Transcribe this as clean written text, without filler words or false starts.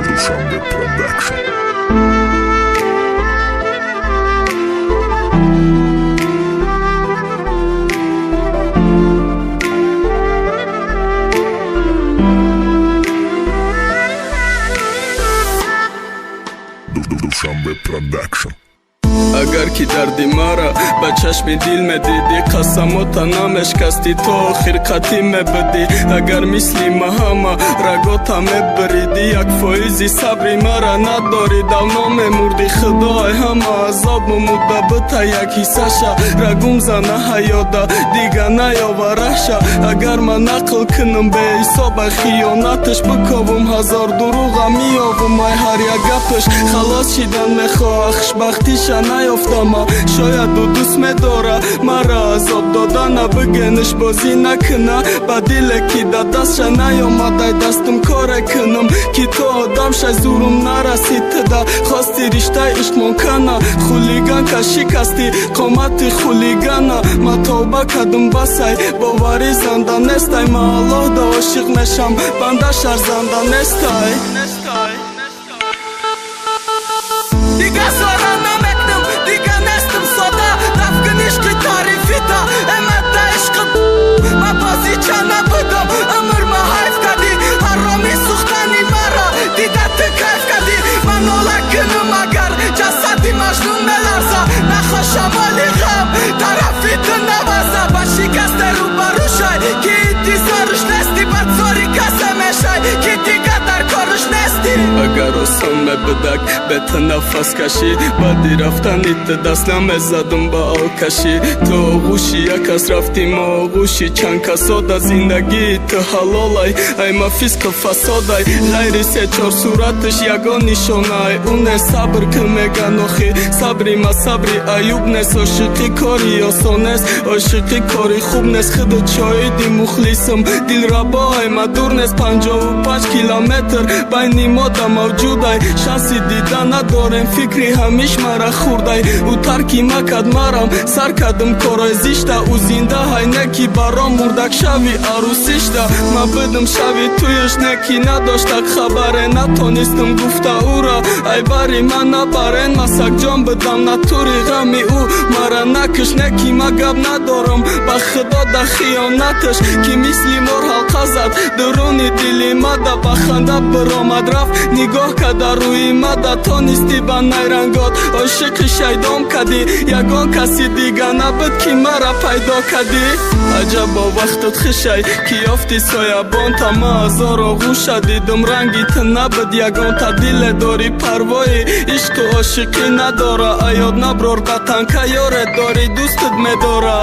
Dushanbe Production. Dushanbe Production. Агар ки дарди мара ба чашми дил медидӣ, қасамота намешкастӣ, то охир қатӣ мебудӣ. Агар мисли ма ҳама рагота мебиридӣ, як фоизи сабри мара надорӣ, давно мемурдӣ. Худой ҳама азобу мудда бита як ҳиссаша рагум зана ҳаёда дига наёвараша. Агар ман нақл кунам беҳисоба хиёнаташ, биковум ҳазор дуруға меёвум ай ҳар як гапаш. Халос шидан мехоҳа, хушбахтиша наёфтама, шояд ӯ дӯст медора мара азоб додана. Бигениш бозӣ накуна ба диле ки да дастша наёмадай, дастум коре кунам ки то одам шай зурум нарасид. Туда хости риштаи ишқмон кана, хулиганка шикасти қомати хулигана. Ма тавба кардум, басай, боварӣ занда нестай, ма Аллоҳ да ошиқ мешам, банда шарзанда нестай. Дига зора намекунам, дига нестам сода, рафкун ишқи тарифита эмада ишқи ма бозича набудам, умр ма ҳайф кардӣ, ҳароми сӯхтани мара дида ту кайф кардӣ. Ман нола кунам, агар ҷасади Маҷнун меларза, нахо шамоли ғам тарафи ту наваза. Ба шикасте рӯбарӯ шай, ки интизоруш нестӣ, ба зори касе мешай, ки дига дар корш нестӣ. Агар осон мебудак бе ту нафас кашӣ, баъди рафтани ту даст намезадум ба алкашӣ. Ту оғӯши як кас рафтӣ, ма оғӯши чанд касода. Зиндагии ту ҳалолай, ай ма фисқу фасодай, ғайри се-чор сураташ ягон нишонаай ӯ не. Сабр кун, меган, охи сабри ма сабри Аюб нест. Ошиқӣ кори осон нест, ошиқӣ кори хуб нест. Худут шоҳиди, мухлисам, дилрабоай ма дур нест. 55 километр байни мо да мавҷудай, шанси дида надорем, фикри ҳамиш мара хурдай. Ӯ тарки ма кад, марам сар кардам корой зишта. Ӯ зинда ҳай, не ки баром мурдак шави арӯсишта. Ма бидам шави туюш, не ки надоштак хабаре, натонистам гуфта ӯра ай бари ман набарен. Масакҷон бидам натури, ғами ӯ мара накиш, не ки ма гап надорам ба худо да хиёнаташ, ки мисли мор ҳалқа зад дуруни дили мада, ба ханда биромад рафт, нигоҳ када рӯи мада. Тонисти ба найрангот ошиқи шайдом кадӣ, ягон каси дига набуд, ки мара пайдо кадӣ. Аҷабо вақтат хишай, ки ёфти соябонта, ма азор оғӯша дидум, ранги ту набуд ягонта. Диле дорӣ, парвои ишқу ошиқӣ надора, аёд наброр ба танка, ёре дорӣ, дӯстат медора.